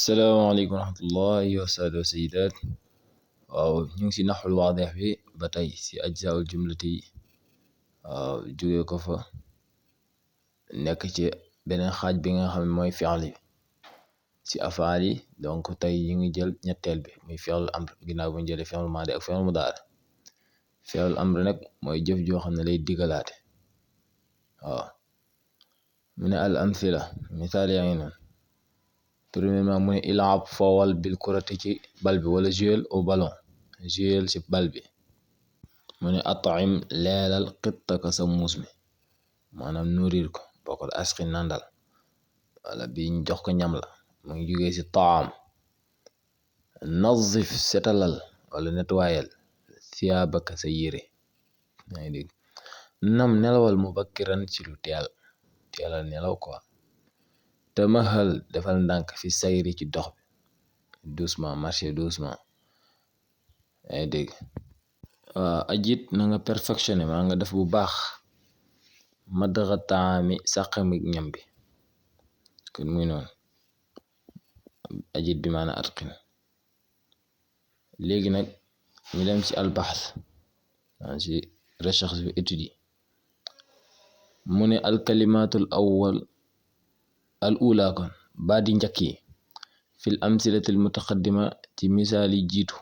salaamaaleykum wa rahmatullahi wa saadu wa sayyidaat. waaw ñu ngi si naxul waadix bi ba tey si ajzaul jumlati waaw jóge ko fa nekk ci beneen xaaj bi nga xam ne mooy fi'l yi si afaal yi. donc tey ñu ngi jël ñetteel bi muy fi'l amr ginnaaw bu ñu jëlee fi'l maadi ak fi'l mudaari. fi'l amr nag mooy jëf joo xam ne lay digalaate. waaw mu ne al amthila misaal yaa ngi noonu. premièrement mu ne ilaab foowal bil kurati ci bal bi wala jouer au ballon jouer ci bal bi. mu ne at'im leelal qittaka sa muus mi maanaam nourrir ko bokkul asqi nandal wala bi ñu jox ko ñam la mu ngi jógee ci taam. nazif setalal wala nettoyal thiyaabaka sa yére yaa ngi dégg. nam nelawal mubakkiran ci lu teelal nelaw quoi. tamahal defal ndànk fi sayri ci dox bi doucement marcher doucement yaa ngi dégg. ajit na nga perfectionné maa nga def bu baax madara taami sàqami ñam bi kon muy noonu ajit bi maana atqin. léegi nag ñu dem ci albaxs ci recherche bi étude yi. mu ne alkalimatul awwal al ula kon baat yi njëkk yi fil amsilatil mutaqaddima ci misaal yi jiitu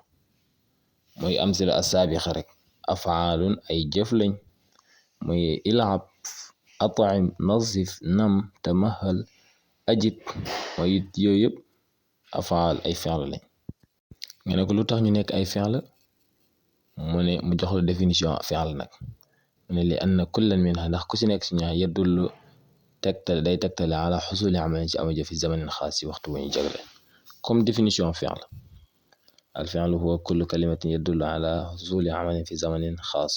mooy amsila asaabixa rek afaalun ay jëf lañ muy ilaab at'im nazif nam tamahal ajit mooy yooyu yëpp afaal ay fi'l lañ. nga ne ko lu tax ñu nekk ay fi'l mu ne mu jox la définition fi'l nag mu ne li anna kullan minha ndax ku si nekk si ñaar yadullu day tegtale ala xusuli amalin ci ama jëf fi zamanin xaas ci waxtu wu ñu jagle. comme définition fi'l al fi'lu huwa kullu kalimatin yadullu ala xusuli amalin fi zamanin xaas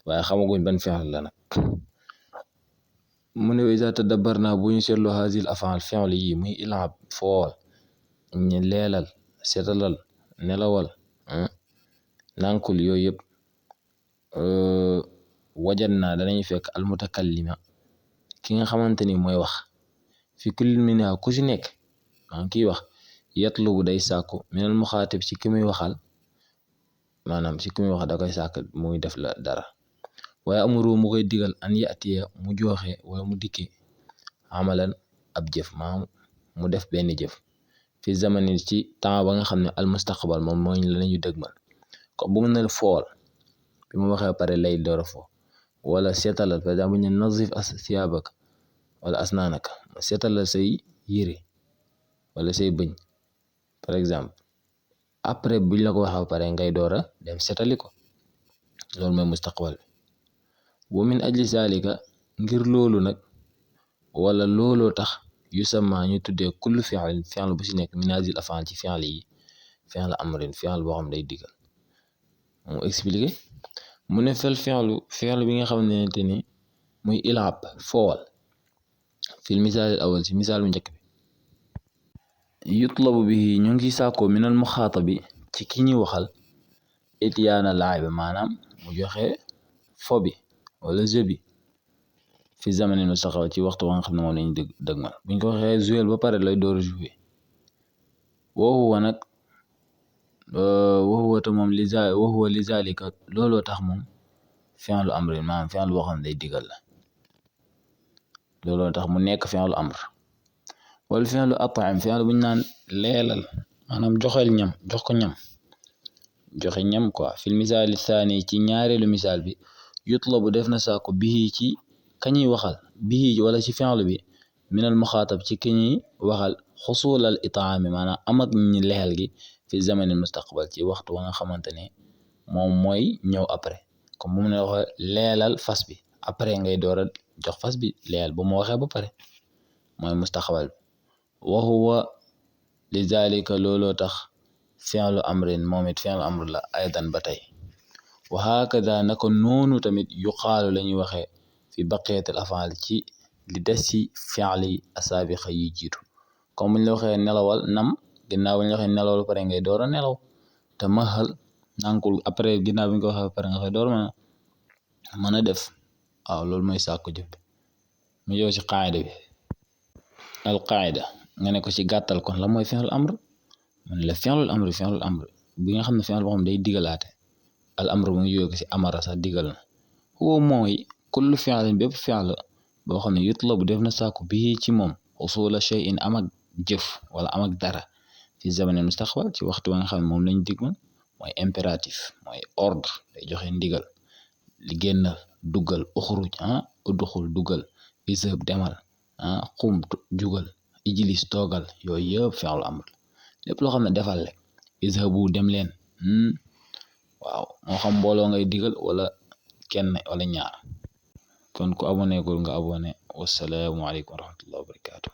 waaye xamaguñ ban fi'l la nag. mu ne wa iza tadabbarna bu ñu seetlu haazihil af'aal fi'l yi muy ilaab fool ñu leelal setalal nelawal nankul yooyu yëpp wajadna danañ fekk al mutakallima ki nga xamante ni mooy wax fi kulli minha ku ci nekk kiy wax yatlubu day sàkku minal muxaatib ci ki muy waxal maanaam ci ki muy wax da koy sàkk muy def la dara. waaye amuru mu koy digal an yatiya mu joxe wala mu dikke amalan ab jëf maanaam mu def benn jëf fi zamani ci temps ba nga xam ne al mustaqbal moom mooy lañu dëgmal. comme bu mu ne fool bi mu waxee pare lay door a foo wala seetalal par exemple bu ñu ne nazif siyaabaka wala asnaanaka seetalal say yére wala say bëñ par exemple après buñ la ko waxee pare ngay door a dem seetali ko loolu mooy mustaqbal bi. wa min ajli zalika ngir loolu nag wala looloo tax yusamma ñu tuddee kullu fi'l bu ci nekk min haazihil af'aal ci fi'l yi fi'l amrin fi'l boo xam day digal. mu expliqué mu ne fi'l bi nga xamante ni muy ilaab foowal fil misaalil awal ci misaal bu njëkk bi yutlabu bihi ñu ngi sàkkoo minal muxaatabi ci ki ñuy waxal ityaana laa'iba maanaam mu joxe fo bi wala jeu bi fi zamanin mustaqbal ci waxtu wa nga xam ne moom lañu dëgmal buñ ko waxee jouer ba pare lay door a jouer. wa huwa te moom li zalika looloo tax moom fi'lu amrin maanaam fi'l boo xam ne day digal la looloo tax mu nekk fi'lu amr. wala fi'lu at'im fi'l bu ñu naan leelal maanaam joxel ñam jox ko ñam joxe ñam quoi fil misaali saani ci ñaareelu misaal bi yutlabu def na saako bihi ci kañuy waxal bihi wala ci fi'l bi minal muxaatab ci kañuy waxal xusulal itaami maanaam am ak ñi lexel gi fi zamanin mustaqbal ci waxtu wa nga xamante ne moom mooy ñëw après. comme bu mu ne waxee leelal fas bi après ngay door a jox fas bi leel bu mu waxee ba pare mooy mustaqbal bi. wa huwa li zalika looloo tax fi'lu amrin moom it fi'lu amr la aydan ba tey. wa hakada naka noonu tamit yuqaalu la ñuy waxee fi baqiyatil af'aal ci li des ci fi'l yi asaabiqa yi jiitu. comme bu ñu la waxee nelawal nam ginnaaw bu ñu la waxee nelawal ba pare ngay door a nelaw te mahal nankul après ginnaaw bi nga ko waxee ba pare nga koy door mën a def waaw loolu mooy sàkku jëf bi. mu yow ci qaayida bi al qaayida nga ne ko ci gàttal kon la mooy fi'lul amr man la fi'lul amr bi nga xam ne fi'l boo xam day digalaate al amr mu ngi jóge ci amara sax digal na huwa mooy kullu fi'lin bépp fi'l boo xam ne yutlabu def na sàkku bii ci moom usula shay'in am ak jëf wala am ak dara fi zaman mustaqbal ci waxtu wa nga xam ne moom lañ digmal mooy impératif mooy ordre day joxe ndigal li génnal duggal uxruj udxul duggal izhab demal xum jugal ijlis toogal yooyu yëpp fi'l amr lépp loo xam ne defal rek izhabu dem leen waaw moo xam mbooloo ngay digal wala kenn wala ñaar kon ku abonné gul nga abonné. Wassalaamu aleykum wa rahmatullahi wa barakaatu.